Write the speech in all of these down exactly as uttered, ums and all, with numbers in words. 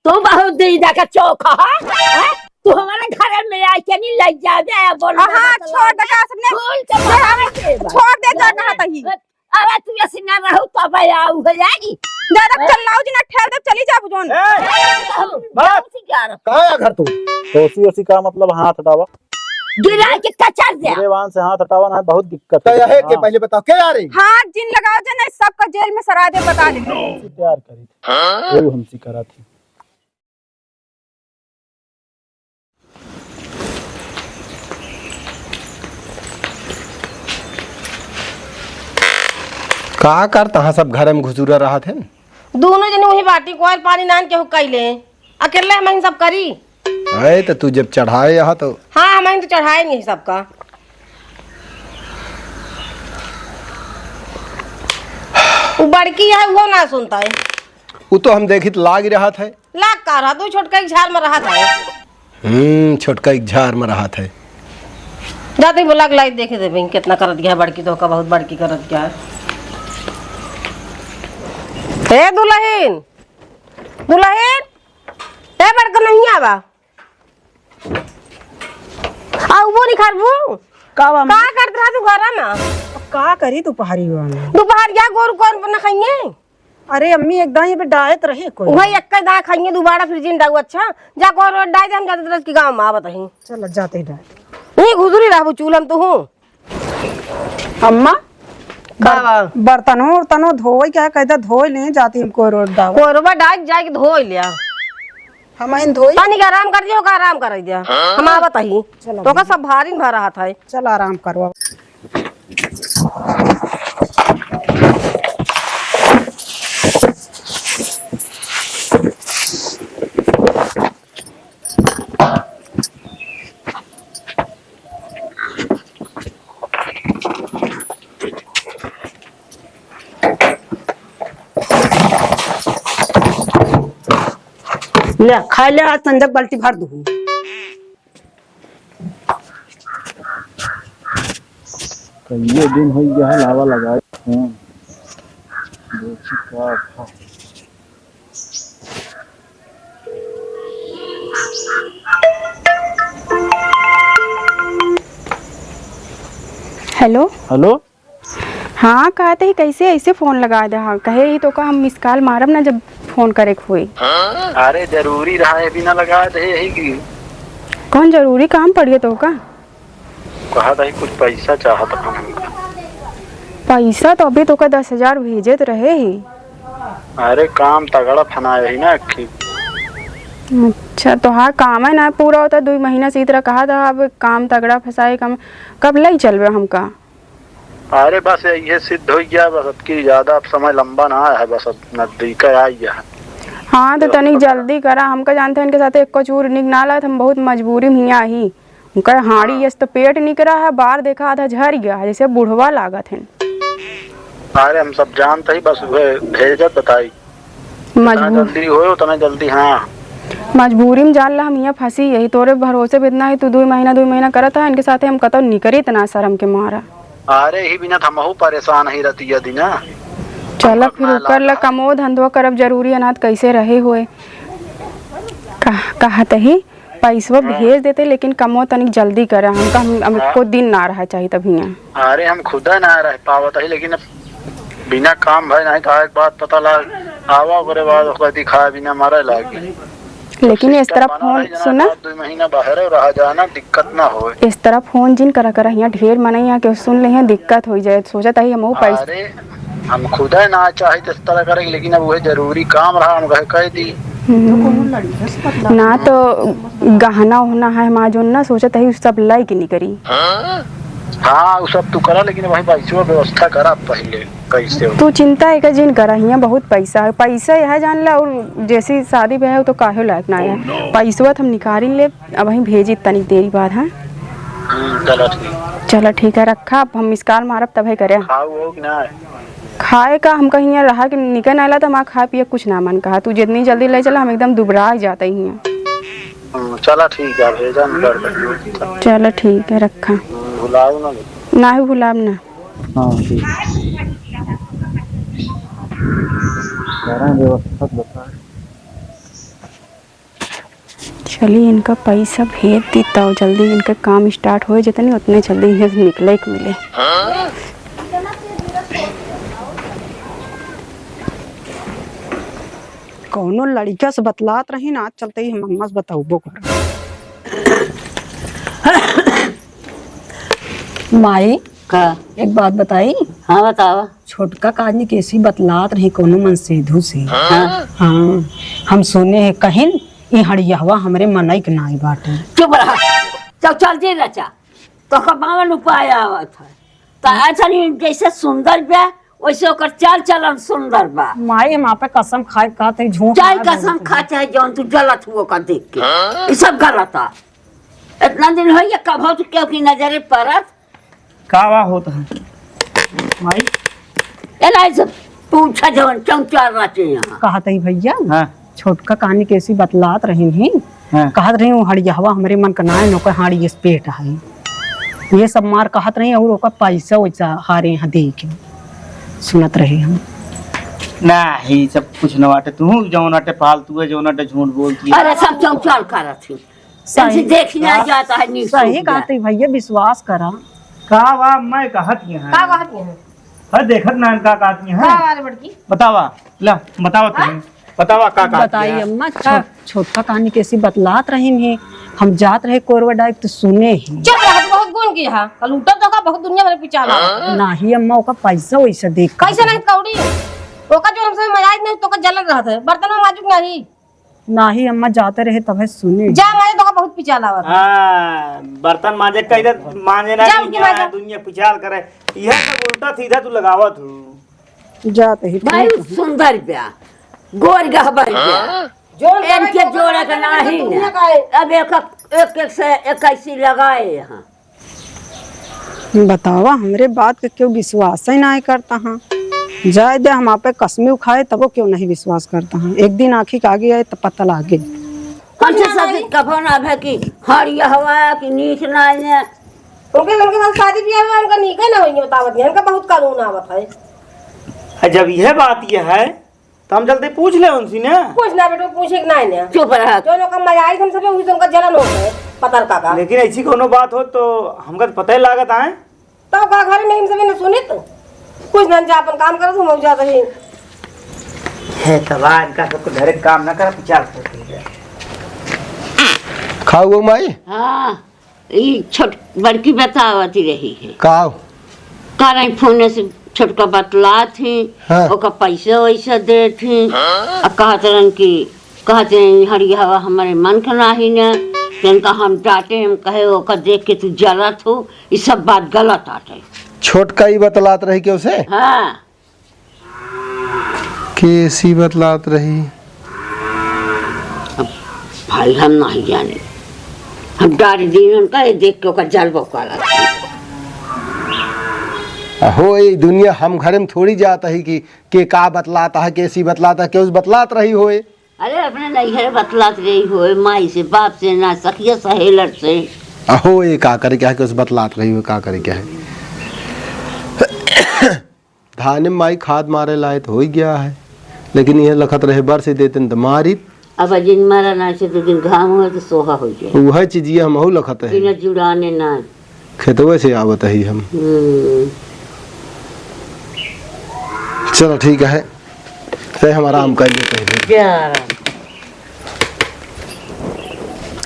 ओ बहुत दीदा का चोखा, हैं? हैं? तू हमारे घर में आके नहीं लग जावे, बोल हाँ, छोड़ दे, का सबने? छोड़ दे, जा कहा तही। अरे तू ऐसे ना रहू तो भाई आऊ हो जाएगी। ज्यादा चिल्लाओ जी ना, ठेल दे, चली जाबू जोन। ए, बाप, कहाँ है घर तू? ओसी ओसी का मतलब हाथ हटावा। गिरा के कचर दे। गिरेवान से हाथ हटावा ना, बहुत दिक्कत तो है। यह है कि हाँ। पहले बताओ, क्या आ रही? हाथ जिन लगाओ जे ना, सबका जेल में सरा दे, बता दे। हमसे प्यार करी थी, वो हमसे करा थी। का करत हा सब घर में घुसुरा रहत है? दोनों जने वही बाटी, कोई पानी नान केहू कैले, अकेले हम ही सब करी। अरे तो तू जब चढ़ाए यहाँ तो हाँ, हम ही तो चढ़ाए नहीं सबका। वो बड़की है, वो ना सुनता है। वो तो हम देखित लाग रहत है। लाग का रहा, तू छोटका एक झार में रहत है। हम्म, छोटका एक झार में रहत है। जाते बोला के लाई देखे देबे, कितना करत गया बड़की, तो का बहुत बड़की करत गया। ए दुल्हन, दुल्हन, ए बड़का नहीं आवा। आ, वो नहीं खरबू? का बा अम्मा? का करत रहा तू घरा में? अब का करी दुपहरी वाला? दुपहर गया गोरू कौन बना खाइए? अरे अम्मी, एक दाई पे डायत रहे कोई। वही एक दाई खाइए, दोबारा फिर जिन डाऊ। अच्छा, जा कोई रोड डाय दे, हम जाते तरस की गाँव में आवत ही। चल, जाते ही डाय। यहीं घुसुरी रहबू चूल्हा में तू हूँ। अम्मा, का बा? बर्तनो उर्तनो धोए क्या कहता, धोए ले जाती हम कोई रोड डाव। कोरबा डाय जाके धोए लिया। हम आइन धोई। तनिक आराम कर दियो, का आराम कर दिया। हम आवत ही। चलो। तो का सब भारी भरा हाथ है। चल आराम करो। ले, खाए ले, आज संजय बाल्टी भर दूँ। कइये दिन होइ गया है, लावा लगाए फोन। देखी का था। हेलो। हेलो। हाँ, कहत ही कैसे ऐसे फोन लगा दे? हाँ, कहे ही तो का हम मिस कॉल मारब ना जब फोन करे के होई। अरे जरूरी रहा है, बिना लगा दे यही की। कौन जरूरी काम पड़िए तो का? कहत ही कुछ पैसा चाहत हम। पैसा तो अभी तो का दस हजार भेजत रहे ही। अरे काम तगड़ा फनाए ही ना अक्खी। अच्छा, तोहार काम है ना पूरा होता, दुई महीना से ई तरह कहा था, अब काम तगड़ा फंसाए, काम कब लई चलबे हमका? अरे बस ये सिद्ध हो गया, बस अब की ज्यादा अब समय लंबा ना है, बस अब नजदीक आ गया है। हाँ, तो तनिक जल्दी करा, हमका जानते हैं इनके साथ एक चूर निक ना लागत, हम बहुत मजबूरी में हियाँ ही। उनका हाड़ी हाँ। यस तो पेट निकरा है, बार देखा आधा झर गया है, जैसे बुढ़वा लागत है। अरे हम सब जानते ही, बस वह भेजत बताई। जितना मजबूर- जल्दी होए, उतना जल्दी, हाँ। मजबूरी में जान ला, हम हियाँ फंसी यही तोरे भरोसे पे इतना ही, तू दुई महीना, दुई महीना करत है, इनके साथे हम कतौ निकरी इतना शर्म के मारा। अरे, ही बिना त हमहू परेशान ही रहती है दिना। चला, हम फिर अपना ऊपर ला इलाका कमो धंधो करब, जरूरी अनाथ कैसे रहे हुए। कह-, कहत ही, पैसवा हाँ। भेज देते, लेकिन कमो तनिक जल्दी करा, हमका हम, हम हाँ। एको दिन ना रहा चाहिए तब हियाँ। अरे, हम खुदा ना रह पावत ही, लेकिन अब बिना काम भय नहीं तो एक बात पता लाग, आवा ओकरे बाद ओकरा दिखाए बिना मरे लागी। लेकिन इस सिस्टम तरह बना फोन रही, जना सुना। एक आध दुई महीना बाहरे रहा जाना, दिक्कत ना होए। इस तरह फोन जिन करा करा, हियाँ ढेर मनई आके सुन ले हैं, दिक्कत होइ जाए। सोचत ही हमहू पैसा अरे, हम खुदे ना चाही त इस तरह करे, लेकिन अब उहे जरूरी काम रहा, हम कहे कह दी। हम्म। ना तो गहना उहना है हमार जोन ना, सोचत ही सब लाई के निकरी। हाँ, उ सब तू करा, लेकिन वही पैसवा व्यवस्था करा पहिले, कैसे हो? तू चिंता एका जिन करा, हियाँ बहुत पैसा है, पैसा यह जान ला, और जैसी शादी ब्याह हो तो काहे लायक ना है। पैसवा त हम निकाल ले, अब वहीं भेजी तनी देरी बाद, हाँ? हम्म, चलो ठीक। चलो ठीक है, रखा, अब हम मिस कॉल मारब तबे करे। खाऊ हो कि ना? खाए का हमका हियाँ रहा कि निकल आला त हमार खाए पिए कुछ ना मन कहा। तू जितनी जल्दी ले चला, हम एकदम दुबरा जाते ही हैं। हम्म, चला ठीक है, भेजा निकल कर। चलो ठीक है, रखा। हम्म, भुलाओ ना। ना ही भुलाब ना। हाँ, ठीक। करा व्यवस्था बताए। चली, इनका पैसा भेज दी, तब जल्दी इनका काम start होइ जतनी, उतने जल्दी यहाँ से निकले के मिले। कौनो लड़िका से बतलात रही ना, आज चलते ही हम अम्मा से बतौबो कर। माई, का? एक बात बताई। हाँ, बतावा। छोटका का आदमी कैसी बतलात रही कौनो मनसेधू से। हाँ। हाँ, हम सुने हैं कहिन, ई हड़ियहवा हमरे मनई के नाई बाटे। चुप रहा। चल, चल जे रचा। तो कमावन उपाय आवत है। तो ऐसा नहीं, जैसे सुंदर बा, वैसे ओकर चाल चलन सुंदर बा। माई, हम आपे कसम खाए कहत हई, झूठ चाहे ना कसम बोलत खा, हई। चाहे जौन तू जलत हुआ का देख के। ई सब गलत है। इतना दिन हो गया, कभो तो केहू की नजरे पड़त। का वा होत है? माई? ए, लाई सब पूछा जवन चौचार रहते यहाँ। कहत हई भैया, हाँ। छोटका कहानी कैसी बतलात रही ही। हाँ। कहत रही, "वो हड़ियहवा हमरे मन का नाय, नौकर हाड़ी इस पेट है।" ये सब मार कहत रही, और ओका पैसा वैसा हारे यहाँ दे के सुनत रही हम। नाही, सब कुछ न बाटे। तू जौन अटे फालतू है, जौन अटे झूठ बोलती है। अरे, सब चौचार करत ही। सही। इनसे देखी ना का-, जाता है, नीक सही सूझ कहत जाए। ही भैया, विश्वास करा। का वा, मैं कहत ही है। का कहत ही है? अरे देखत ना का कहत ही है। का वा रे बड़की? बतावा, ला, बतावा हाँ? तुम। बतावा का कहत ही बताई है। अम्मा, छो-, हाँ। छोटका कहानी कैसी बतलात रही ही। हम जात रहे कोरवा डाइव तो सुने ही। चुप रह, तू बहुत गुण की हा। कल उठत तो का बहुत दुनिया भर पिछाला। नाही अम्मा, ओका पैसा वैसा देख के। कैसे नहीं कौड़ी? ओका जो हमसे मजाज नहीं, तो का जलन रहत है। बर्तन में माजुक नहीं। नाही अम्मा, जाते रहे तबे सुने। जा मारे, तोका बहुत पिचाल आवत है। हाँ, बर्तन मांजे कही दे, मांजे ना जा, नहीं, उनकी माँ जा। दुनिया पिचाल करे। यह सब उल्टा सीधा तू लगावत हो। जाते ही भाई, ठीक है। सुंदर ब्या, गोर गहबर ब्या। जोन करे इनके तो जोड़े के नाही दुनिया ना। का है। अब एक, एक, एक से इक्कीस लगाए यहाँ। बतावा, हमरे बात के केहू विश्वास ही नाहीं करत हाँ। जाए दे, हम आपे कसमी उखाए, तबो केहू नहीं विश्वास करत हाँ। एक दिन आँखी के आगे आए, तब पता लागे। हमसे सच कभो ना भे कि हड़िया हवा कि नीच नाहीं है। उनके, उनके साथ शादी ब्याह में उनका नीके ना होइए, बतावत नहीं, उनका बहुत कानून आवत है। आ, जब यह बात यह है, तो हम चलते पूछ ले उनसे ना। पूछ ना बेटो, पूछे के नाहीं ना। चुप रह। जो लोग का मजा आई, हम सबे उस उनका जलन हो गए, पतर का का। लेकिन ऐसी कोनो बात हो तो हमका तो पता ही लागत आए। तो का घर में हम सबे न सुनित? कुछ ना जा, अपन काम करत, हम जा सही। है तबाह, इनका सबको धरे काम ना कर, विचार करती है। खाऊ हो माई? हाँ। ई छोट बड़की बतावत रही है। का? का रही, फोने से छोटका बतलात ही, हाँ। ओका पैसा वैसा देत ही, हाँ। आ कहत रहन कि, कहत रहन, "हड़िया हवा हमरे मन के नाही न, तेनका हम डांटे, हम कहे, ओका देख के तू जलत हो, ई सब बात गलत आटे।" छोटका ई बतलात रही केहू से? हाँ। केसी बतलात रही? अब भाई हम नहीं जाने, हम डारी दीन उनका ये देख के ओकर जलबो करत। अहो, ये दुनिया हम घरे में थोड़ी जात ही कि के का बतलात है, केसी बतलात है, केहू से बतलात रही होए। अरे अपने नैहरे बतलात रही होए, माई से, बाप से, ना सखिया सहेलर से। अहो, ये का करे क्या है, केहू से बतलात रही होए, का करे क्या है? धाने में माई खाद मारे लाए तो हो ही गया है, लेकिन यह लखत रहे बरस देते न तो मारी। अब जिन मारा ना से दो दिन घाम हुआ तो सोहा हो जाए। वह चीजिए हम हऊ लखत है। बिना जुड़ाने ना। खेतवे से आवत ही हम। हम्म। चलो ठीक है, ते हम आराम कर लेते हैं। जा आराम।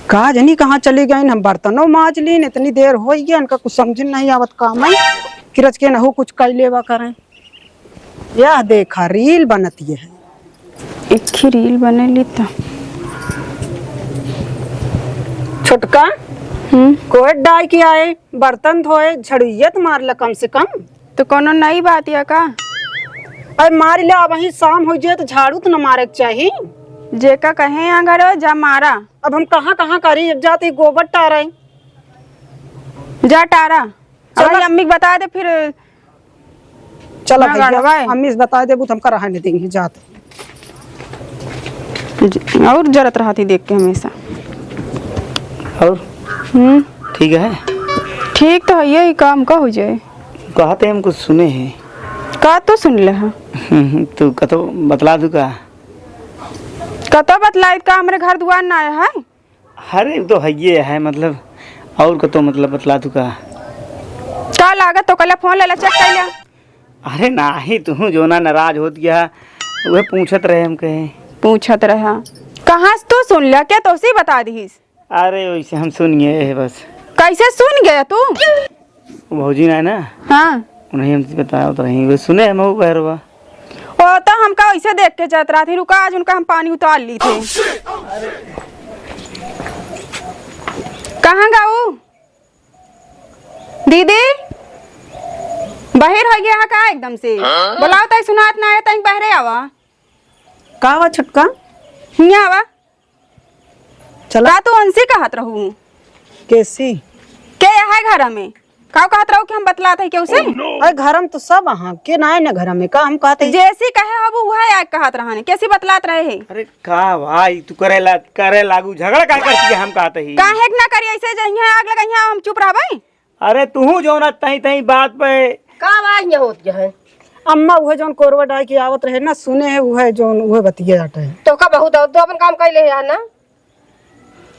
का जनी कहाँ चली गईन, हम बर्तनों माज लीन, इतनी देर हो गया, इनका कुछ समझ नहीं आवत काम है, किरच के नहू कुछ कर लेवा करें। यह देखा, रील बनत ये है। एक ही रील बनेली त। छोटका, हम्म? कोट डाई के आए, बर्तन धोए, झड़ुइया त मार ल कम से कम। तो कोनो नई बात या का? अरे मार ले, अब वहीं शाम हो जाए तो झाड़ू तो न मारे के चाही। जेका कहे अगर जा मारा। अब हम कहाँ कहाँ करी, अब जाते गोबर टारे। जा टारा। चल। अरे अम्मी के बता दे फिर। चल ना भैया, गड़बड़। अम्मी से बता देबू तो हमका रहा नहीं देंगे, जात। ज-, और जरत रहती देख के हमेशा। और? हम्म। ठीक है? ठीक तो है, यही काम का हो जाए। कहते हम कुछ सुने हैं। का तो सुन ले है? हम्म, तू कतो बतला दू का? कतो बतलाई का, हमरे घर दुआर ना आया है? अरे, उ तो हइये है, मतलब, और का तो, मतलब, बतला तू का? का लागत तो कल फोन लेला, चेक कर लिया। अरे नाही, तू जो ना नाराज होत गया, वह पूछत रहे हम कहे। पूछत रहा, कहाँ से तू सुन लिया? क्या तोसी बता दीस? अरे, वैसे हम सुन गए हैं बस। कैसे सुन गया तू? वो भौजी ना है ना? हाँ। उन्हें हम बतावत रही, वो सुने हम वो बहरवा। वो तो हमका वैसे देख के जात रहा थी, रुका, आज उनका हम पानी उतार ली थे। कहाँ गाऊ? दीदी, बहिर हो गया है का एकदम से? हाँ? बोलाओ, तई सुनात ना है, तई बहरे आवा। का हुआ छोटका? हियाँ आवा। चला। का तू उनसे कहत रहू? कैसी? के है घर में? का कहत रहू कि हम बतलात है केहू से? अरे घर में तो सब अहाँ के ना है ना घर में, का हम कहत है? जैसी कहे हबू उहे आके कहत रहने, कैसी बतलात रहे है? अरे का भाई, तू करे ला-, करे लागू, झगड़ा का करती है, हम कहत ही। काहे के ना करी ऐसे, जइहे आग लगइहे, हम चुप रहबे? अरे तूहू जौन तई तई बात पे। का आवाज न होत जो है? अम्मा उहे जौन कोरवा डाल के आवत रहे ना, सुने है उहे जौन उहे बतिया जाता है। तो का बहुत और तो अपन काम कर ले है ना?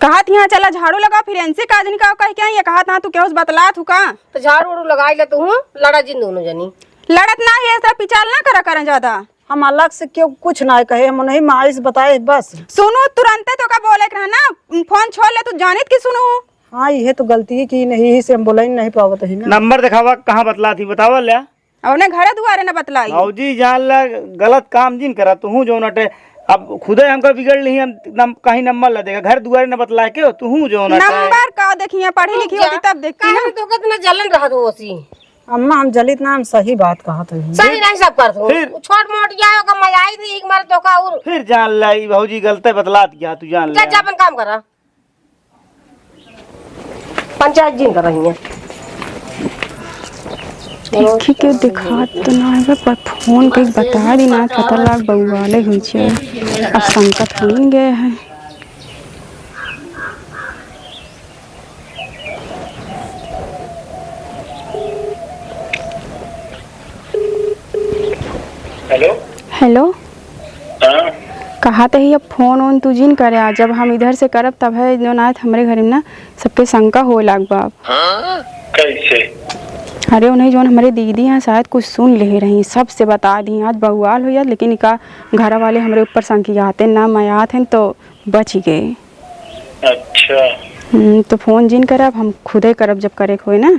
कहत यहाँ चला झाड़ू लगा, फिर इनसे का जनी का कह के आई, ये कहत हाँ तू केहू से बतलात हूँ का? तो झाड़ू उड़ू लगाई ले तू, लड़ा जिन दोनों जनी। लड़त ना है, ऐसा पिचाल ना करा करें ज्यादा। हम अलग से क्यों कुछ ना कहे, हम उन्हीं माई से बताए बस। सुनो, तुरंते तो का बोले के रहा ना, फोन छोड़ ले, तू जानित की सुनो। हाँ, ये तो गलती ही की नहीं, यही से हम बोला ही नहीं पावत ही ना। नंबर दिखावा, कहाँ बतला थी, बतावा ले। अपने घरे दुआरे न बतलाई। भौजी जान ला, गलत काम जिन करा, तू जौन अटे, अब खुदे हमका बिगड़ ली, हम नम-, कहीं नंबर ला देगा, घर दुआरे न बतला के, तू जौन अटे। नंबर का देखिए, पढ़ी लिखी होती तब देखती ना। काहे तो कितना जलन रहा तो ओसी। अम्मा, हम जलित ना, हम सही बात कहत हई। सही नहीं सब करत हो। फिर? वो छोट मोट या ओकर मजाई थी, एक मार तो का और फिर जान ला, ई भौजी गलते बतलात गया, तू जान जा, ला। जा अपन काम करा। पंचायत जिन करा हियां। देखी के दिखात तो ना है, पर फोन कइके बता दी ना, पता लाग बउआले हुई छे। अब संकट हुई गए है। हेलो। हेलो। हाँ। कहा तो ही अब फोन वोन तू जिन करे, आ जब हम इधर से करब तब है जो ना हमरे घर में ना सबके शंका होए लाग बा। हाँ? कैसे? अरे उन्हें जौन हमरे दीदी हैं शायद कुछ सुन ले रही, सबसे बता दी। आज बउआल हो जात, लेकिन इका घर वाले हमरे ऊपर संकियाते ना मयात हैं तो बच गए। अच्छा। हम्म, तो फोन जिन करब, हम खुदे करब जब करे के होए ना।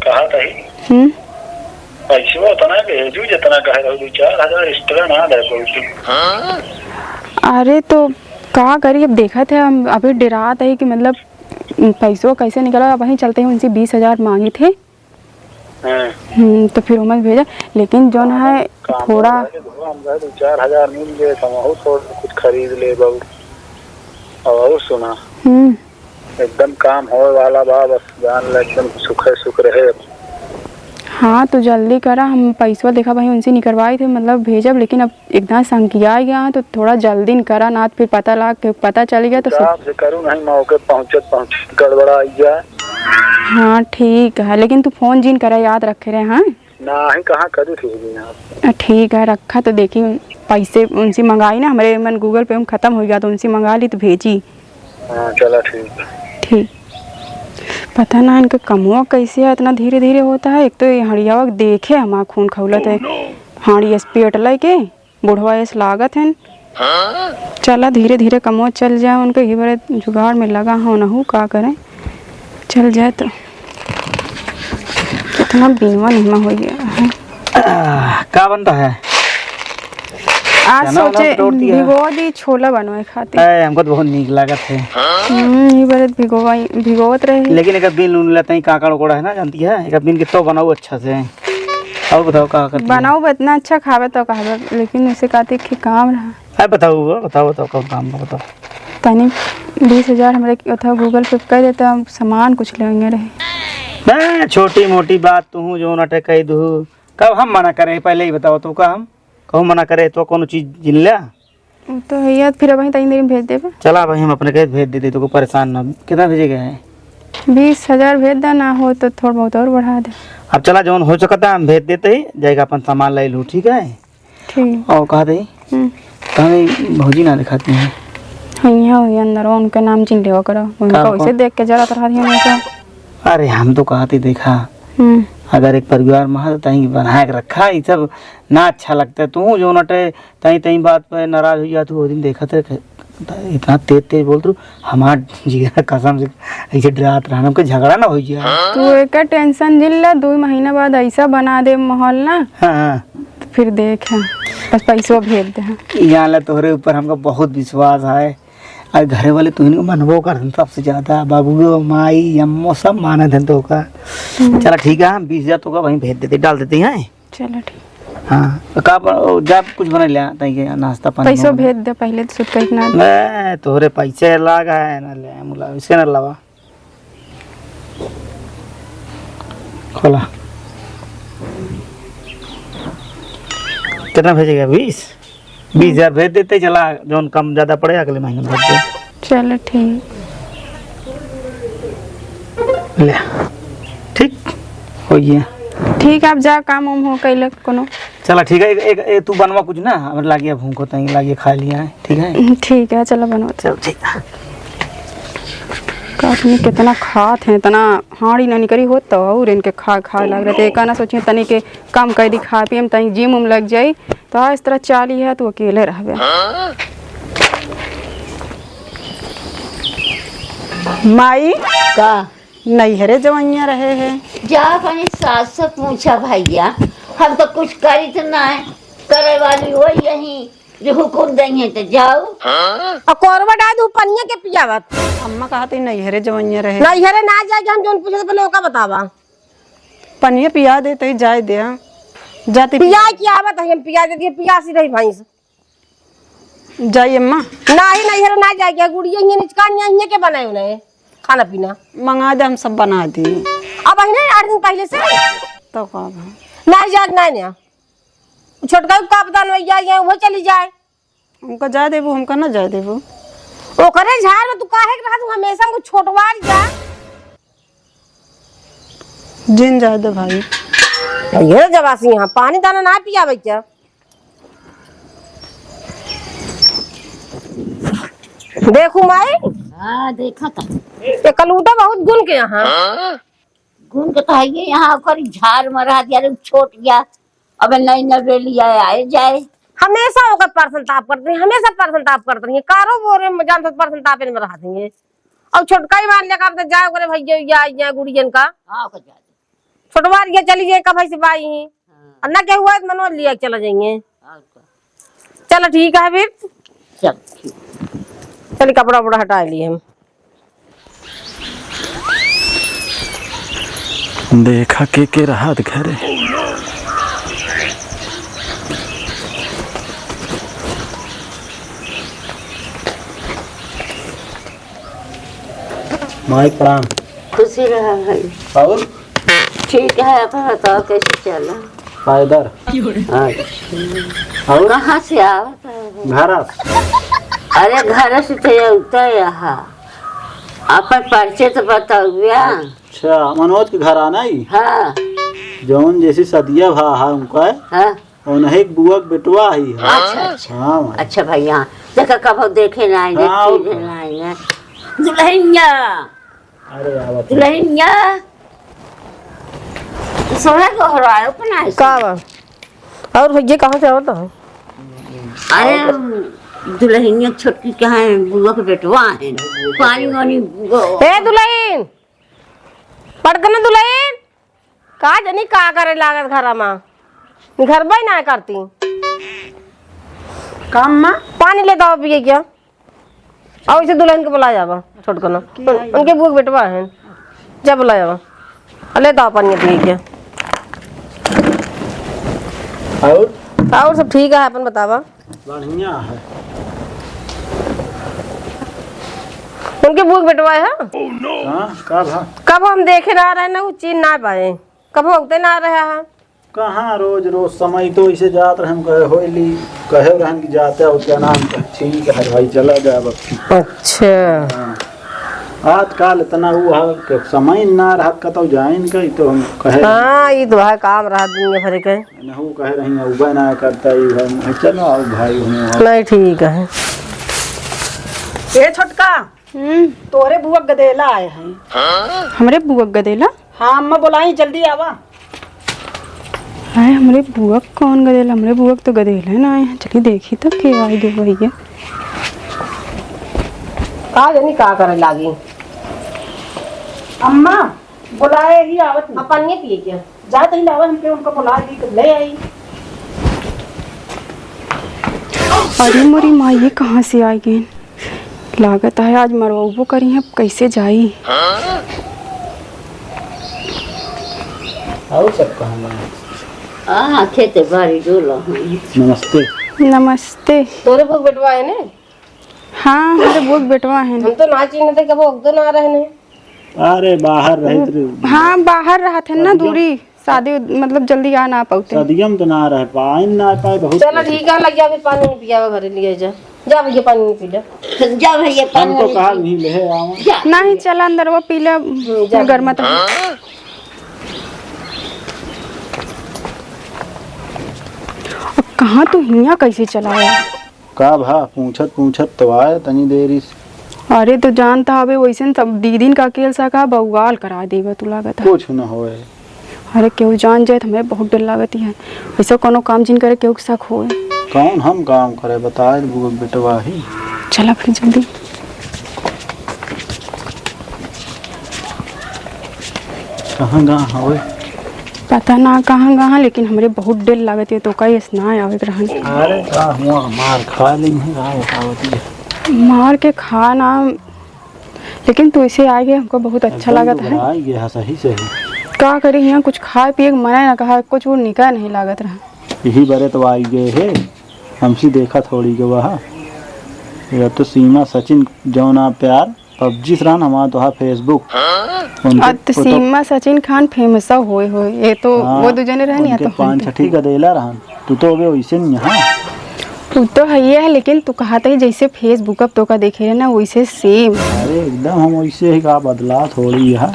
कहा तही? हम्म। पैसवा उतना भेजू जितना कहे रहू, दो चार हजार extra ना दे पड़ती। अरे तो का करी, अब देखत है हम अभी डेरात है कि मतलब पैसवा कैसे निकला। अब वहीं चलते हैं, उनसे बीस हजार मांगी थे। हाँ। हम्म, तो फिर उमस भेजा, लेकिन जौन है काम थोड़ा है, हम कहे दो चार हजार मिल जाए तो हम और थोड़ा कुछ खरीद ले बाबू। और सुना। हम्म। एकदम काम होए वाला बा, बस जान ले एकदम सुखे सुख रहे। हाँ, तो जल्दी करा, हम पैसवा देखा भाई उनसे निकरवाई थे, मतलब भेजब, लेकिन अब एकदम संकिया गया है, तो थोड़ा जल्दी न करा, ना तो फिर पता लाग के पता चल गया तो सब हिसाब से करू नहीं, मौके पहुँचत पहुँचत गड़बड़ा जाए। हाँ, ठीक है, लेकिन तू फोन जिन करा, याद रखे रहे, हाँ? नाही, कहाँ करी थी बिना। अ, ठीक है, रखा तो देखी, पैसे उनसे मंगाई ना, हमरे मन Google Pay में खतम हो गया, तो उनसे मंगा ली तो भेजी। हाँ, चला ठीक है। ठीक। पता ना इनका कमवा कैसे है, इतना धीरे धीरे होता है। एक तो ये हड़ियावा के देखे हमार खून खौलत है। हाड़ी एस पेट लेके बुढ़वा एस लागत हन। चला धीरे धीरे कमवा चल जाए, उनके ही बड़े जुगाड़ में लगा हो नहू का करें, चल जाए तो। कितना बिनवा निहमा हो गया है। आह, का बनता है? आज चना वाला सोचे बटोरती है। भिगो दी छोला बनवाए खातिर। ए, हमको तो बहुत नीक लागत है। हम्म, ये बड़े भिगोवाई, भिगोवत रहे। लेकिन एक बिन उन लेते हैं, काकड़ उकड़ा है ना, जानती है? एक बिन के तो बनाओ अच्छा से। और बताओ का करती है? बनाओ, इतना अच्छा खावे तो कहबे, लेकिन उसे कहते कि काम रहा। अरे बताओ, बताओ, बताओ, कौन काम बा, बताओ। तनी बीस हजार हमरे के उठा Google Pay कर देता, हम सामान कुछ लेंगे रहे। ना, छोटी मोटी बात तू जौन अटे कह दू। कब हम मना करे, पहले ही बताओ तो, का हम कहूँ मना करे तो कोनो चीज जिन लिया? वो तो है यार, फिर अबहीं तनी देर में भेज देबे। चला भाई, हम अपने के भेज देते, तो को परेशान ना। कितना भेजे गए हैं? बीस हजार भेज दे, ना हो तो थोड़ा बहुत और बढ़ा दे। अब चला, जौन हो सकता है हम भेज देते ही, जाएगा अपन सामान ले लूँ, ठीक है? ठीक। और कहा दे, हम्म। तो हमें भौजी ना दिखाती हैं। हियाँ हुई अंदर, उनके नाम चिन लेवा करो। उनका का वैसे कौन? देख के जरा तरह दिया नहीं तो। अरे, हम तो कहत ही देखा, हम्म। अगर एक परिवार में है, तो तहीं बनाए के रखा, ये सब ना अच्छा लगता है। तू जो नटे, तहीं, तहीं बात पे नाराज हो जात, वो दिन देखत रहे, इतना तेज, तेज बोलत रहू, हमार जिगरा कसम से ऐसे डरात रहना, हमके झगड़ा ना हो जाए। तू एक टेंशन जिन ला, दो महीना बाद ऐसा बना दे माहौल ना, हाँ, हाँ। तो फिर देख, बस पैसो भेज दे। हाँ। यहाँ ला तोहरे ऊपर हमका बहुत विश्वास है, और घरे वाले तुहिन को मनबो कर देन सबसे ज्यादा, बाबू, माई, अम्मो सब माने देन तो का। हम्म। चला ठीक है, हम बीस हजार तो का वहीं भेज देते, डाल देते हैं। चलो ठीक। हाँ, तो का ब-, जा कुछ बना लिया, ताई के नाश्ता पानी पैसो वगैरह। भेज दे पहले, तो सुत कहीं ना। मैं तोहरे पैसे लाग है ना ले, मुला, इसके ना लावा। खोला। कितना भेजेगा? बीस? बीस हजार भेज देते, चला, जौन कम ज्यादा पड़े, अगले महीने में भेज दे। चलो, ठीक। ले, ठीक, हो गया। ठीक, आप जा, काम उम हो कैलक कोनो। चला, ठीक है, एक, एक, एक तू बनवा कुछ ना, हमरे लागिया भूख होता है, लागिया खा लिया है, ठीक है? ठीक है, चलो बनवा। चल, ठीक है। का अपने कितना खात हैं, इतना हाड़ी ना निकरी होत तो और इनके खा, खा लग रहे थे। एका ना सोचिए तनी के कम कर दी, खा पिए में तनी जिम उम लग जाई, तो आज तरह चाली है, तू अकेले रहबे। माई का? नैहरे जवैया रहे है। जा अपनी सास से पूछा भैया, हम तो कुछ करी तो ना है, करे वाली वही यही जो हुकुम देंगे तो जाओ। और कोरवा डाल दू पनिया के पियावत। अम्मा कहा तो नैहरे जवैया रहे। नैहरे ना जाए, हम जोन पूछे तो पहले ओका बतावा। पनिया पिया देते ही जाए दे, हाँ। जाते पिया के आवत है, हम पिया देती है, पियासी रही भैंस। जाई अम्मा। नाही, नैहरे ना जाए, क्या गुड़िया ये निचका नहीं है, ये के बनाए उन्हें खाना पीना? मंगा दे, हम सब बना दी। अब है ना आठ दिन पहले से। तो का भा? नाही जात, नाही ना। छोटका का पता नहीं, या, या वो चली जाए। उनका जाए देबू, हमका ना जाए देबू। ओकरे झार में तू काहे के रहा, तू हमेशा हमको छोटवार जा। जिन जाए दे भाई। ये जब आसी यहाँ पानी दाना ना पियावे क्या? देखू माई। हाँ, देखा था। ये कलूटा बहुत गुन के यहाँ। गुन के तो है ये यहाँ, ओकर झार में रह दिया रे, छोट गया। अबे नई नवेली आए, आए जाए। हमेशा ओकर परसन ताप करत रही, हमेशा परसन ताप करत रही। कारो बोरे में जान से परसन तापे में रहत रही। और छोटका ही मान लेकर तो जाए ओकरे भैया, या, या गुड़ियन का। हाँ, ओकर जा दे। छोटवार ये चली जाए, कब से बाई। हाँ। और ना केहू आए तो मनवा लिया के चला जाएंगे। और का? चलो ठीक है फिर। चल, ठीक। चलिए कपड़ा उपड़ा हटा लिए हम। देखा के के रहत घरे। माई प्रणाम। खुशी रहा भाई। और? ठीक है, अपन बताओ कैसे चला? पैदल। अच्छा। और? कहाँ से आवत है? घर से। अरे घर से तो ये उतर रहा। अपन परिचय तो बताओ भैया। अच्छा, मनोज के घर आना ही? हाँ। जौन जैसी सदिया भा हा उनका है। हाँ। और नहीं एक बुआ के बेटवा ही है। अच्छा, अच्छा। हाँ, माई। अच्छा भैया, देखा कब देखे ना आएंगे, हाँ, चीज और ना आएंगे। दुल्हनिया। अरे, आवत है। दुल्हनिया। सोना को हरायो अपना है। का बा? और भैया कहाँ से आवत हो? अरे, दुल्हनिया छोटकी कहाँ है? बुआ के बेटवा है। पानी वानी बुआ। ए दुल्हन, पढ़ के ना दुल्हन। का जनी का करे लागत घरा मा? घर बाई ना करती। काम मा? पानी ले दो पिए क्या? और इसे दुल्हन के बुला जावा, छोटकना। उन-, उनके बुआ के बेटवा है। जा बुला जावा। और ले दो पानी पिए क्या? और? और सब ठीक है, अपन बतावा। बढ़िया है। उनके बुआ के बेटवा है? हाँ, का भा? कब हम देखे ना रहे ना, वो चीन ना पाए। कब होते ना रहा है। कहाँ रोज रोज समय तो इसे जात रहे, हम कहे होइली, कहे रहन कि जाते हो क्या नाम का, ठीक है भाई, चला जाए अब। अच्छा। हाँ। आजकल इतना हुआ कि समय ना रहत, कतौ जाइन का, ई तो हम कहे हाँ, ई तो है काम रहत दुनिया भर के। नहु कहे रही, उबे ना करता, ई भाई, चलो आओ भाई, हम आओ। नहीं, ठीक है। ए छोटका, हम्म। तोहरे बुआ क गदेला आए हैं। हमरे बुआ क गदेला? हाँ अम्मा, बोलाई, जल्दी आवा। हाय, हमरे बुआ क कौन गदेला? हमरे बुआ क तो गदेला ना आए हैं। चली देखी तो के आए गए भैया। का जानी का करे लागी। अम्मा, बोलाए ही आवत नहीं। अब पानी पिए क्या? जा तही लावा, हमके उनका बोला दी तो ले आई। अरे मोरी माई, ये कहाँ से आ गए? लागत है आज मरवाबो करी हैं, कैसे जाई? और सब कहाँ गए? हाँ, खेते बाड़ी डोला हैं। नमस्ते। नमस्ते। तोरे बुआ क बेटवा है ने? हाँ, हमरे बुआ क बेटवा है। हम तो ना चिन्हते, कबो उगते ना रहने। अरे बाहर रहत रहे। हाँ, बाहर रहत है ना, दूरी। शादी, मतलब, जल्दी आ ना पाउते। शादियम तो ना रह पाए, ना पाए, बहुत चलो कोशिश। ठीक है, लग जा, अभी पानी नहीं पियावा, घरे लिए जा। जा भैया, पानी नहीं पी ले। जा भैया, पानी हमको नहीं कहा पी। नहीं ले आवा। जा। नहीं, चला अंदर, वो पी ले, हम्म, जा। गर्मा तो है। अब कहाँ तू हियाँ कैसे चला आया? का भा, पूछत पूछत तो आए तनी देरी से। अरे, तो जानता हवे, वैसे न सब दीदीन का अकेल सा का बउआल करा देबा तू, लागत है। कुछ न होए। अरे, केहू जान जाए तो हमें बहुत डर लागत है। ऐसा कोनो काम जिन करे, केहू के शक होए। कौन हम काम करे, बताए बुआ क बेटवा ही। चला फिर जल्दी। कहाँ गा हवे? पता ना कहाँ गा, लेकिन हमरे बहुत डर लागत है, तो कहीं ऐसे ना आवे के रहन। अरे का हुआ, मार खा ली है, का बतावत है? मार के खा ना, लेकिन तू ऐसे आ गए, हमको बहुत अच्छा एकदम लागत है। दुबराई गया है, सही सही। का करी, यहाँ कुछ खाए पिए के मना ना कहा, कुछ वो निका नहीं लागत रहा। यही बरे तो आई गए है, हमसे देखा थोड़ी गवा है। ये तो सीमा सचिन जौना प्यार पबजी से रहन, हमार तोहार Facebook। उनके अब तो वो तो सीमा सचिन खान famous होए होए। ये तो हाँ, वो दू जने रहन या उनके तो पाँच हमके। छठी गदेला रहन। तू तो अबे वैसे नहीं है। वो तो है ही है, लेकिन तू कहत ही जैसे Facebook अब तो का देखे रहे ना, वैसे same। अरे एकदम हम वैसे ही का बदला थोड़ी है।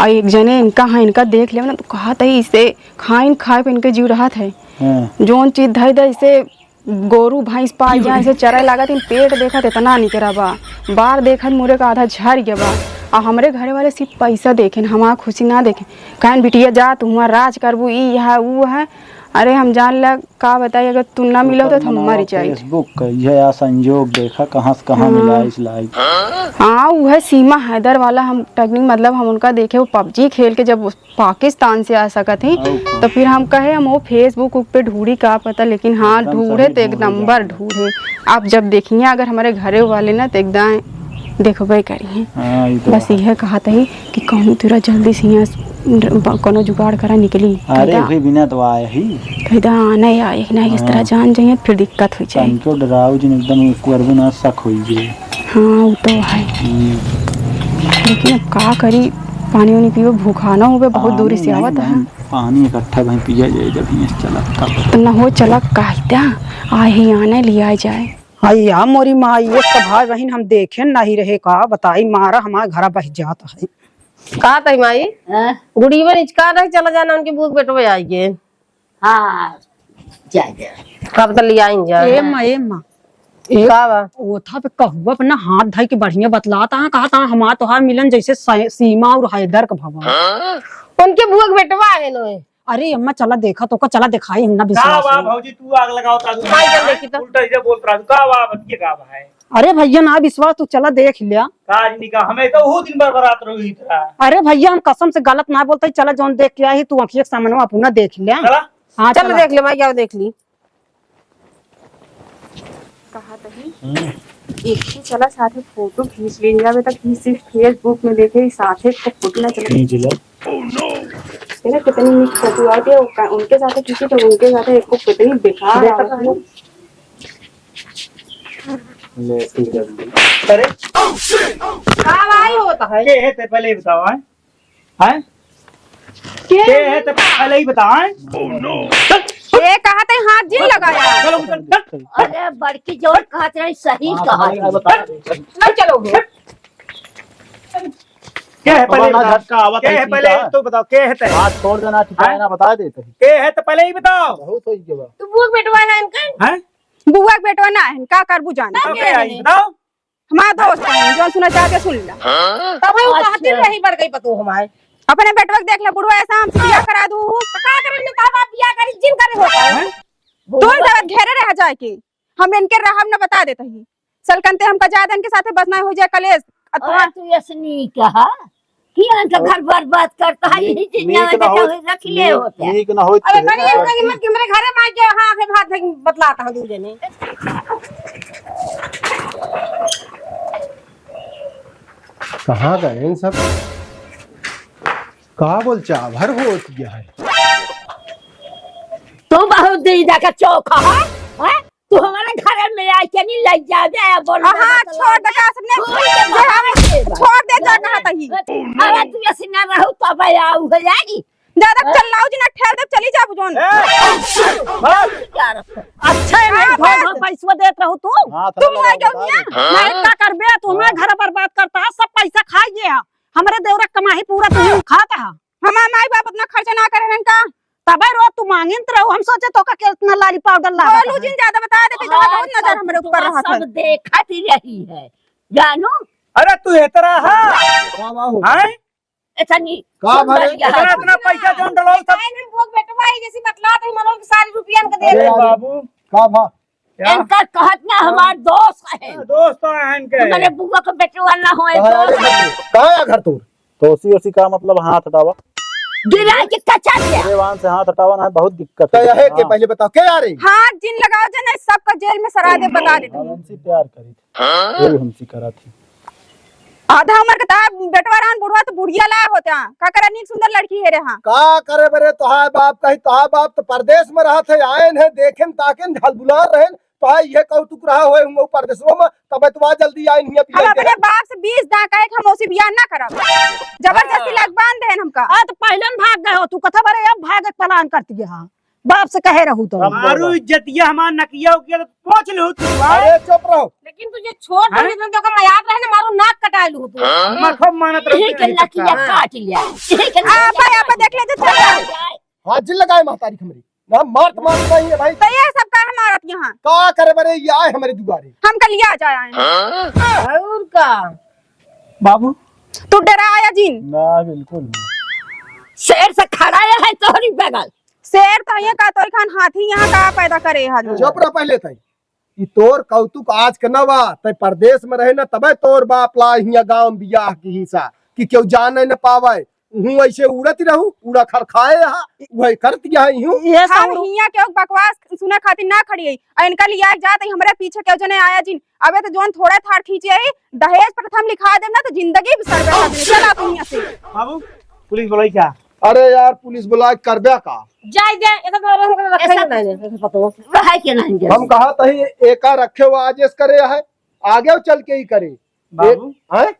और एक जने इनका है, इनका देख लेव ना, तो कहत ही इसे खाइन खाए पे इनके जीव रहत है। हाँ। जौन चीज धई दे इसे गोरू भैंस पाल जाए, ऐसे चरे लागत, इन पेट देखत इतना निकरा बा, बार देखत मुरे का आधा झर गया बा। आ हमरे घरे वाले सिर्फ पैसा देखेन, हमार खुशी ना देखेन। कहन, "बिटिया जा, तू हुआं राज करबू, ई है, ऊ है।" अरे हम जान ल, का बताई, अगर तू ना मिलो तो हम मर जाई। Facebook का यह या संजोग देखा, कहाँ से कहाँ हाँ। मिलाइस लाइस। हाँ, ऊ है सीमा हैदर वाला, हम टगनी, मतलब हम उनका देखे, वो पबजी खेल के जब पाकिस्तान से आ सकत ही। और का। तो फिर हम कहे हम वो Facebook उक पे ढूंढी का पता, लेकिन हाँ, एकदम ढूंढे सही तो एक ढूंढे नंबर जाएगा। ढूंढे। आप जब देखिए अगर हमारे घरे वाले ना तो एकदम देखबे करिए। हाँ, ये तो बस है। यह कहत ही कि कहूँ तेरा जल्दी से यहाँ स-, ब-, कोनो जुगाड़ करा निकली। अरे कहता, वही बिना तो आए ही। कहता आना ही आए, नहीं इस तरह हाँ। जान जाइए फिर दिक्कत हो जाए। तनिको डराओ जिन, एकदम ऊपर भी ना शक होई जे। हाँ, वो तो है। हम्म। लेकिन अब का करी, पानी वानी पीबे, भूखा ना होबे, बहुत दूरी से आवत है। पानी इकट्ठा भाई पिया जाए, जब हियाँ से चला तब। तो ना हो, चला, काहिता, आ ही आने लिया जाए। अइया मोरी माई, ये सब भाई बहिन हम देखे नहीं रहे, का बताई, मारा हमारे घरा बह जात है। का तई माई? हाँ? गुड़ीवन इचका नहीं चला जाना, उनके बुआ क बेटवे आई गे। हाँ, जा, जा। कब तक ले आइन जा? ए माँ, ए माँ। ए, का बा? ओथा पे कहुआ पे ना हाथ धइ के बढ़िया बतलात हा, कहत हा, "हमार तोहार मिलन जैसे सै-, सीमा और हैदर क भवा।" हाँ? उनके बुआ क बेटवा है नोए। अरे अम्मा, चला देखा तो का, चला देखाई, हम ना का विश्वास बा नहीं। भौजी, तू आग लगाओ ता, आई चल देखी तो। उल्टा सीधा बोलत रहा, का बा, बतिया का बा है? अरे भैया, ना विश्वास, तू चला देख लिया। का आज निका, हमें तो वो दिन भर बरात रही था। अरे भैया, हम कसम से गलत ना बोलते, चला जौन देख के आई, तू आँखिया के सामने अपना देख लिया। चला। हाँ, चल चला। देख ले भाई, आओ देख ली। कहा तही, हम्म। एक ही चला साथे फोटो खींच ली जावे, तक खींच सिर्फ Facebook में देखे, साथे को फोटो ना चले। खींच लो। ये ना कितनी नीक फोटो आती है, उनका-, उनके साथे खींची तो उनके साथे एक को कितनी बेकार देखा आवत है। ले, ठीक है। अरे, का भाई होता है? के है ते पहले ही बताओ, हैं? हैं? के के है है? ते पहले ही बताओ, हैं? चल। ये कहा ते हाथ जिन लगाया। चलो, चल, चल। अरे, बड़की जौन कहत रही, सही हाँ, कहत रही। बता दे। नहीं चलोगे। के है पहले बताओ? झटका आवत के है है पहले सीधा? तो बताओ, के है ते? हाथ छोड़ देना, ठीक है हैं? ना, बता देते हैं। के है ते पहले ही बताओ। बहुत सही जवाब। तू बुआ क बेटवा है इनका? हैं? बुआ क बेटवा ना है, का करबू जान? का के आई, बताओ। हमार दोस्त है, जौन सुना चाहते सुन ला। तब हम कहते अच्छा। रही बढ़ गई पतोह हमारे। अपने बेटवा के देख ले, बुढ़वा ऐसा हमसे बियाह करा दू। तो का करे, मैं कहा बाप बियाह करी, जिन करे होता है। हैं? तू सब घेरे रह जाए के, हम इनके रहब न बता देत ही। सलकनते हमका जाए दे, इनके साथे बस ना हो जाए कलेश। अरे तू ऐसे नहीं कहा कि इनका घर बर्बाद करता है, यही चीज ना नीक ना होता होत, तो रख ले नीक, होता। नीक ना होत अरे तो बड़ी है। इनका हिम्मत कि हमरे घरे में आके हाथ है, हाथ है बतलाता हूँ दू जने। कहाँ गए इन सब? का बोल चाभर होत गया है? तू बहुत दीदा का चौक है, हैं? तू हमारे घर में आके नहीं लग जावे, बोल हाँ, छोड़ दे, का सबने छोड़ दे, छोड़ दे, जा कहा तही। अरे तू ऐसे ना रहू तब आऊ हो जाई। ज्यादा चिल्लाऊ जी ना, ठेल दे, चली जाबू जौन। ए, बस। अच्छा है, हाँ, नहीं, बस। पैसवा देत रहू तू। हाँ, तुम थोड़ा वही बता क्यों दे। नहीं, का करबे, तू हमारे हाँ। घर बर्बाद करता है, सब पैसा खा गया। हमरे देवरा कमाही पूरा तू खाता है। हमार माई बाप उतना खर्चा ना करे रहन का? तबे रोज तू मांगिन त रहू, हम सोचे तो का कितना लाली पाउडर लगा गोलू जिन ज्यादा बता देते, ज्यादा बहुत नजर हमरे ऊपर रहत है। सब देखत ही रही है, जानू। अरे तू इतना है? का बा हो? हैं? ऐसा नहीं, का सुन भरे? बढ़िया। इतना, इतना पैसा जौन डलाओ सब। भाई, हम लोग बेटवा है, जैसी बतलात है, मनोज के सारी रुपया हमके दे अरे दे। बाबू। का भा? क्या? इनका कहत ना हमार दोस्त है। हाँ, दोस्त तो है इनके। हमारे बुआ के बेटवा ना होए, कहाँ दोस्त है। कहाँ है घर तोर? तो ओसी ओसी का मतलब हाथ हटावा। गिरा के कचा दिया। मेरे वाहन से हाथ हटावा ना, बहुत दिक्कत तो है। यह है कि हाँ। पहले बताओ, क्या आ रही? हाथ जिन लगाओ जे नहीं, सबका जेल में सरा दे, बता देती हूँ। हमसे प्यार करी थी। हाँ? वो हमसे करा थी। आधा उम्र के ता बेटवा रहन, बुढ़वा तो बुढ़िया ला होता। का करे, नीक सुंदर लड़की है रे, हाँ। का करे बरे, तोहार बाप कही, तोहार बाप तो परदेश में रहत है, आयन है, देखेन ताकेन, झलबुलार रहेन, तोहार ये कौतुक रहा होए, हम परदेशवा में, तबे तो आ जल्दी आयन हियाँ हम बियाह अपने के। बाप से बीस दाँय कहे कि हम ओसी बियाह ना करब। जबरदस्ती हाँ। लग बांध देन हमका। आ, तो पहले न भाग गए हो तू, कथा बरे अब भागे के plan करती है, हाँ। बाप से कहे रहू तो। अब मारू इज्जतिया हमार नकिया उकिया तो पोंछ लेहू तू, हाँ? अरे चुप रहो। लेकिन तू जे छोट हैं? रहे तो ओकर मजाक रहे ना, मारू नाक कटा लेहू तू। हमार खूब मानत रहे यही के नहीं नकिया सकता। काट लिया। यही के आ, भाई, आप देख ले, चल। हाथ जिन लगाए महतारी हमरी। ना मारत मारत नहीं है भाई। तो ये सब काहे मारत यहाँ? का करे बरे, ये आए हमरे दुआरे। हम कल लिया जाए आए हैं। और का? बाबू। तू डराया जिन। ना, बिल्कुल नहीं। शेर से खड़ा है तोहरी बगल। शेर तो ये का, तोरी खान हाथी यहाँ का पैदा करे है जो। चुप रह पहले तई। ई तोर कौतुक आज के न बा, तै परदेश में रहे न, तबे तोर बाप ला हियां गांव में बियाह की हिस्सा, कि केहू जाने न पावे, उहूं ऐसे उड़त रहू, उड़ा खर खाए हा, वही करत गया है यूं। ये हम सब हियां केहू बकवास सुने खातिर ना खड़ी है, और इनका लिया जात है, हमरे पीछे केहू जने आया जिन, अबे तो जौन थोड़ा थार खींचे आई, दहेज प्रथम लिखा देब ना तो जिंदगी भी सर बैठा देब। चला तू हियां से। बाबू, पुलिस बुलाई क्या? अरे यार, पुलिस बुला के करबे का? जाए दे, ऐसा तो हम रखे ऐसा नहीं, नहीं, ऐसा पता नहीं। रहे के नहीं दे। हम कहा तही एका रखे हो आज इस करे है, आगे चल के ही करे। बाबू, एक, हैं?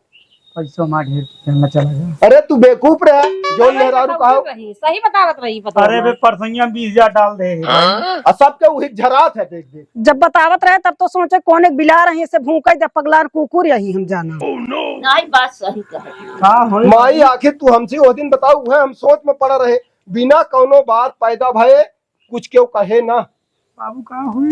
पैसो मार ढेर करना चला गया। अरे तू बेवकूफ रहा, जो अरे मेहरारू तो कहा। रही, सही बतावत रही, पता अरे नहीं। बे, परसैया बीस हजार डाल दे। हाँ? आ सबके उही झरात है, देख, देख। जब बतावत रहे तब तो सोचे कौन एक बिलार है, इसे भूखे जब पगलार कुकुर यही हम जाना। नहीं, बात सही कहे। का होई माई, बाबू? आखिर तू हमसे वो दिन बताऊ है, हम सोच में पड़ा रहे, बिना कौनो बात पैदा भये कुछ क्यों कहे ना। बाबू, का होई?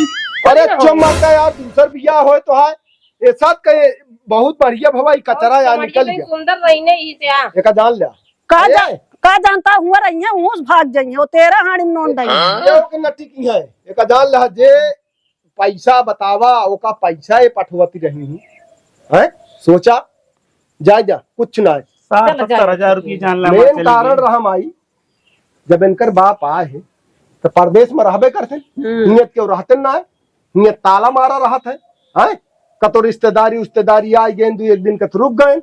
अरे चमका यार, दूसर बियाह होए तो है। ये साथ कहे बहुत बढ़िया भवा, ई कचरा और यार निकल गया। सुंदर रही ने ई से आ। एका जान लिया। का अरे, जा-, का जानता हुआ रही है, ऊंस भाग जाइए, वो तेरह हाड़ी में नोन डाइए। ये ओके नटी की है, एका जान लिया, जे पैसा बतावा, ओका पैसा ये पठवती रही हूँ। हैं? सोचा, जा, जा, कुछ ना है। साठ सत्तर हजार रुपये जान ला, मेन कारण रहा माई, जब इनकर बाप आए हैं, तो परदेश में रहबे करते, हम्म। नियत क्यों रहते ना है, नियत ताला मारा रहत है, हैं? कतो रिश्तेदारी उश्तेदारी आ गए, दो एक दिन का तो रुक गए।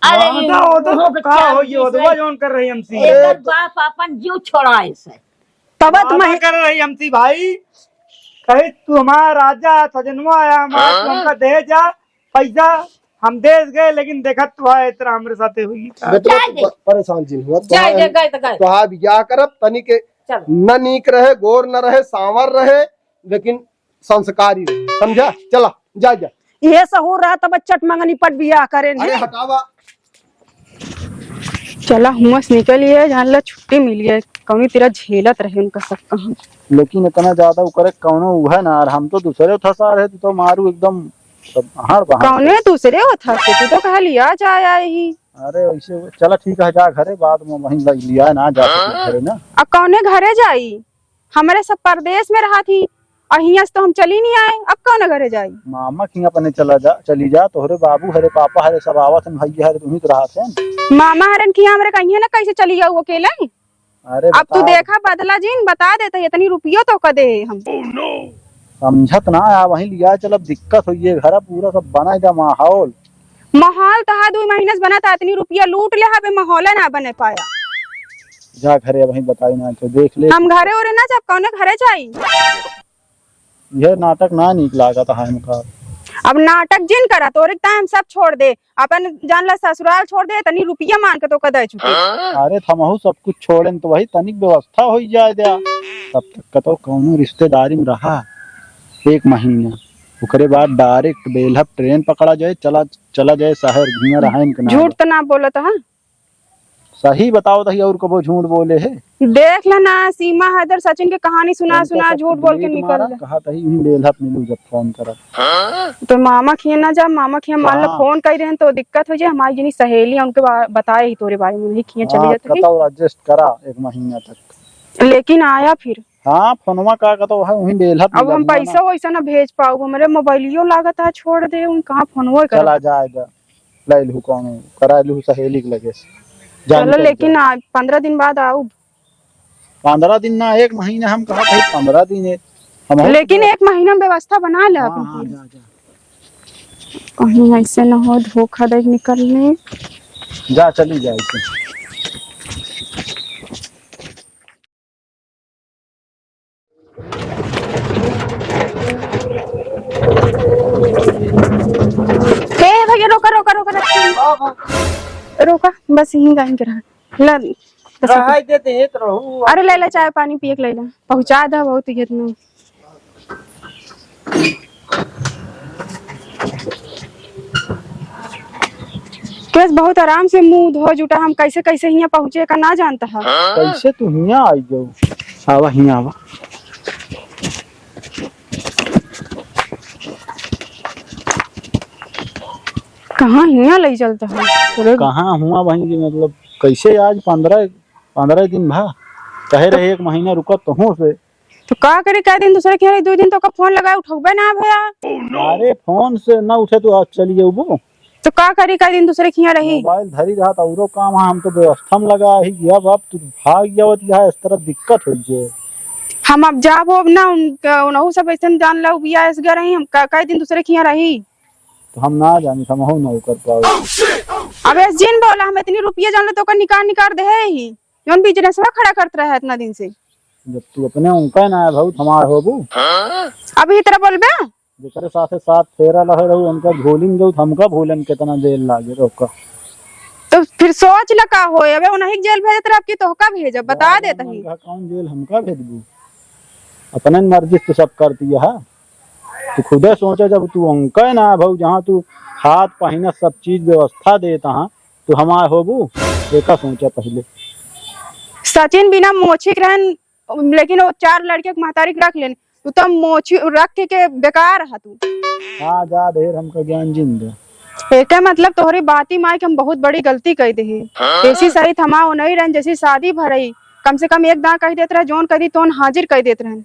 अरे, वादा, वादा, वो तो का बेचारे हो, ये वादा जौन कर रही हमसे। एकर बाप अपन जीव छोड़ाए से। तब वादा तुम्हें कर रही हमसे भाई, कहे तू हमारा राजा सजनवा आया, हमारा तू हाँ? हमका दे जा पैसा, हम देश गए, लेकिन देखत तो है, इतना हमरे साथे हुई। बेटवा, जाए दे। प-, परेशान जिन हुआ, जाए दे, गए तो गए। तो हाँ, बियाह करब, तनी के चल। न नीक रहे, गोर न रहे, सांवर रहे, लेकिन संस्कारी रहे, समझा? चला, जा, जा। ये सहूर रहा तब चट मंगनी पट बियाह करे अरे ने। हटावा। चला, हुआं से निकल गए, जान ला छुट्टी मिल गई, कौनी तेरा झेलत रहे उनका सब काम। लेकिन इतना ज्यादा उ करे कौनो उहे ना, और हम तो दूसरे फंसा रहे, तू तो मारू एकदम सब हड़ बहाड़ कौने दूसरे होत हस, तू तो कहा लिया जाए आए ही। अरे वैसे चला ठीक है, जा घरे, बाद में वहीं लग लिया ना जा सके घरे ना। अब कौने घरे जाई? हमरे सब परदेस में रहत ही, और हियाँ से तो हम चली नहीं आए, अब कौन घरे जाई? मामा के हियाँ अपने चला जा, चली जा, तोहरे बाबू हरे, पापा हरे, सब आवत हैं, भैया हरे, तुहीं तो रहत हैं। मामा हरन के हियाँ हमरे कहिए ना कैसे चली जाऊ अकेले? अरे अब तू बताओ। देखा बदला जिन, बता देते, इतनी रुपयो तो का दे हम। समझत ना आ, वहीं लिया चल, अब दिक्कत होई है, घर पूरा सब बना जा माहौल। माहौल तो हा दुई महीना से बनत, इतनी रुपया लूट ले हबे, माहौल ना बने पाया। जा घरे, वहीं बताई ना तो देख ले। हम घरे ओरे ना जब कौने घरे जाई। यह नाटक ना नीक लागत है हमका। अब नाटक जिन करा, तोरे ताय हम सब छोड़ दे, अपन जान ला ससुराल छोड़ दे, इतनी रुपया मांग के तो का दे चुके। अरे त हमहू सब कुछ छोड़ेन तो वही तनिक व्यवस्था हो जाए द्या। तब तक का तो कौनो रिश्तेदारी में रहा एक महीना, ओकरे बाद direct बेलहब ट्रेन पकड़ा जाए, चला, चला जाए शहर, हियाँ रहा इनके ना। झूठ तो ना बोलत हा। सही बताओ तही और कबो झूठ बोले है? देख ला ना, सीमा हैदर सचिन के कहानी सुना, उनका सुना, सब झूठ बोल के blame निकल मारा, ले। कहा तही उन्हीं बेलहब मिलू जब फोन करब। तो मामा खिया ना जा, मामा खिया मान ला हाँ। फोन कर रहे हैं तो दिक्कत हो जाए। हमारी जनी सहेली है, उनके बा-, बताए ही तोरे बारे में, उन्हीं खिया चली हाँ, जाते ही। कतौ adjust करा एक महीना तक। लेकिन आया फिर। हाँ, फोनवा का, का तो है, वहीं बेलहब अब मिलल हम हुआ ना। पैसा वैसा ना भेज पाऊ, हमरे मोबाइलियो लागत है, छोड़ दे, उन कहाँ फोनवो करब। चला जाए जा, ले लू कौनो, करा लू सहेली के लगे से। जान चलो, चल लेकिन जा। आ, पन्द्रह दिन बाद आऊ। पन्द्रह दिन ना, एक महीना हम कहा थे, पन्द्रह दिन है। हम लेकिन एक महीना में व्यवस्था बना ले हाँ, अपन हाँ, पूरी। जा, जा। कहीं ऐसे ना हो धोखा दे के निकलने। जा, चली जा ऐसे। ए भैया, रोका, रोका, रोका, रोका। रोका, बस यहीं गाइन के रहा। ला, दस रुपया। रहाई देते हैं तो रहू। अरे, ले ला, चाय पानी पिए के ले ला, पहुँचा दा बहुत ही इतना। केस बहुत आराम से मुंह धो जुटा, हम कैसे कैसे हियाँ पहुँचे का ना जानता है। कैसे तू हियाँ आई जाऊ? आवा, हियाँ आवा। कहाँ हियाँ लई चलता है? अरे कहाँ हुआ बहन जी, मतलब कैसे आज पन्द्रह, पन्द्रह दिन भा कहे रहे एक महीना रुकत तो हूँ से। तो का करी, कई दिन दूसरे के यहाँ रही, दुइ दिन तो ओका फोन लगाए, उठौबे ना भया। अरे फोन से ना उठे तो आज चली जाबू। तो का करी, कई दिन दूसरे के यहाँ रही। मोबाइल धरी रहा तो औरो काम है, हम तो व्यवस्था में लगा ही। अब, अब तू भाग जावत यहाँ, इस तरह दिक्कत हो जाए। हम अब जाब अब ना, उनका, उनहु सब ऐसे जान ला, बिया ऐस गर रही, हम का, कई दिन दूसरे के यहाँ रही। तो हम ना जानी, हम हो ना कर पाओ। अब ऐस जिन बोला, हम इतनी रुपया जान लो तो ओकर निकाल, निकाल दे ही। जौन बिजनेसवा खड़ा करत रहे इतना दिन से। जब तू अपने उनका ना है भाऊ, हमार होबू। अब ई तरह बोलबे? जेकरे साथे साथ फेरा लहे रहू, उनका भूलिन जाऊ, हमका भूलन कितना देर लागे, रोका। तो फिर सोच ल का होए, अबे उन्हीं के जेल भेजत रहे, अब की तोहका भेजब, बता देत ही। कौन जेल हमका भेजबू? अपने मर्जी से सब कर दिया है। तू खुदे सोचे, जब तू उनका ना है भाऊ, जहाँ तू खात पहिनत सब चीज व्यवस्था देत हाँ, तू हमार होबू, एका सोचा पहिले। सचिन बिना मोछी के रहन, लेकिन वो चार लड़के के महतारी के रख लेन। तू तो मोछी रख के, के बेकार रहा तू। हाँ, जा ढेर हमका ज्ञान जिन दे। एके मतलब तोहरी बाती माई के हम बहुत बड़ी गलती कई देहे। ऐसी सही थमा नहीं रहन, जैसी शादी भरई, कम से कम एक दां कह देत रहे, जौन कह दी तौन हाजिर कह देत रहन।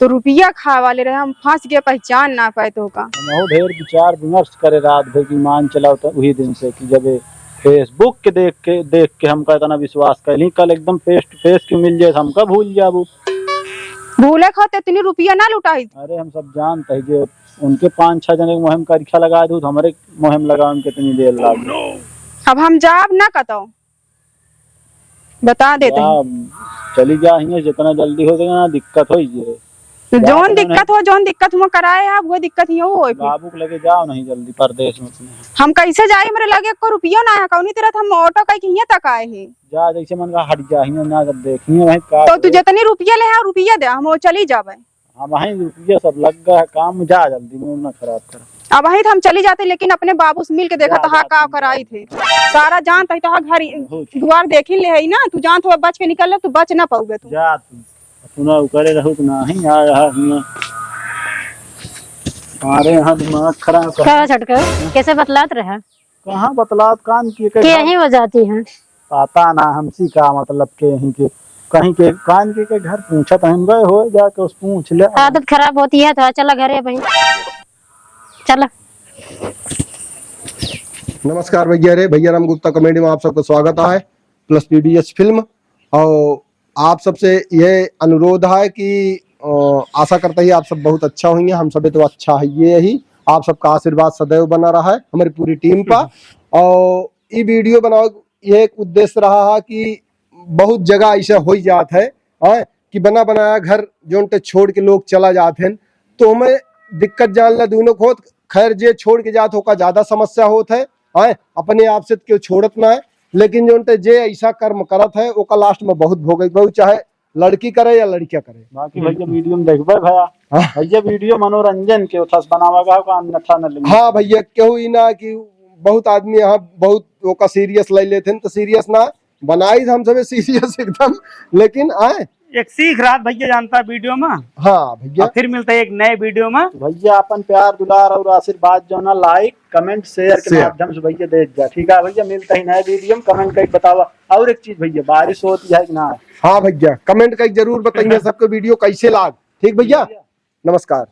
तो रुपया खाए वाले रहे, हम फंस गए, पहचान ना पाए तो का। हमहू ढेर विचार विमर्श करे रात भर की मान चलाओ तो वही दिन से कि जब ये Facebook के देख के, देख के हमका इतना विश्वास कैली, कल एकदम face to face के मिल जाए तो हमका भूल जाबू। भूले खाते इतनी रुपया ना लुटाई। अरे हम सब जानते हैं जो उनके पाँच छह जने के मुहिम का रिक्शा लगा दू तो हमारे मुहिम लगावे में कितनी देर लागी। अब हम जाब ना कतौ। बता देते हैं। जा, चली जा हियां, जितना जल्दी हो सके ना, दिक्कत होई जे। तो जा, जौन अपना दिक्कत नहीं। हो, जौन दिक्कत हुआ कराए आप, वो दिक्कत ही हो, होए फिर। बाबू के लगे जाओ नहीं जल्दी, परदेस में अपने। हम कैसे जाए, हमरे लगे एको रुपयो ना है, कौनी तरह हम ऑटो कई के हियां तक आए हैं। जा, जैसे मन का हट जा, हियां ना जब देखिए वहीं का तो तू करे। जितनी रुपया ले है, रुपया दे, हम वो चली जाबे। हाँ, वहीं रुपया सब लग गया है काम में, जा जल्दी, मूड ना खराब कर। अब वहीं तो हम चली जाते, लेकिन अपने बाबू से मिल के देखा जा, तो हाँ जा, का तुम कराई थे। सारा जानता ही तो हाँ घर बहुत। दुआर देखी ले है ना, तू जानत हो बच के निकल ले, तू बच ना पाऊबे तू। जा तू, अपना उकरे रहू तो ना ही आ रहा हूँ। हमारे यहाँ दिमाग खराब कर का छोटका, कैसे बतलात रहा? कहाँ बतलात, कान के, के के घर यहीं हो जाती हैं। पता ना हमसी का मतलब के यहीं के, कहीं के कान के, के घर पूछत हैं, गए हो जाके उस पूछ ले। आदत खराब होती है तो चला घरे भाई, चला। नमस्कार भैया रे, भैया राम गुप्ता कॉमेडी में आप सबका स्वागत है, प्लस पीबीएस फिल्म। और आप सबसे यह अनुरोध है कि, अ, आशा करता ही आप सब बहुत अच्छा होइहैं, हम सबे तो अच्छा है ये ही। आप सबका आशीर्वाद सदैव बना रहा है हमारी पूरी टीम पर। और ई वीडियो बनावे के एक उद्देश्य रहा है कि बहुत जगह ऐसा हो जात है, हैं, कि बना बनाया घर जोन ते छोड़ के लोग चला जात हैं, तो हमें दिक्कत जान ला दोनों को होत। खैर, जे छोड़ के जात ओका ज्यादा समस्या होत है, हैं, अपने आप से क्यों छोड़त ना है, लेकिन जोन ते जे ऐसा कर्म करत है ओका लास्ट में बहुत भोगे, बहुत चाहे लड़की करे या लड़किया करे। बाकी भैया वीडियो में देखबे भैया, हाँ। भैया वीडियो मनोरंजन के उथस बनावा गा का, अन्यथा न लेंगे। हाँ भैया, केहू ई ना कि बहुत आदमी यहाँ बहुत ओका सीरियस ले लेते हैं, तो सीरियस ना बनाई हम सबे सीरियस एकदम, लेकिन आए एक सीख रहा भैया जानता वीडियो में। हाँ भैया। और फिर मिलता है एक नए वीडियो में। तो भैया अपन प्यार दुलार और आशीर्वाद जो ना लाइक कमेंट शेयर के शेयर। माध्यम से भैया दे जा, ठीक है भैया, मिलता ही नए वीडियो में। कमेंट करके बतावा। और एक चीज भैया, बारिश होती है कि ना? हाँ भैया, कमेंट करके जरूर बताइए सबको वीडियो कैसे लाग, ठीक भैया? भैया। नमस्कार।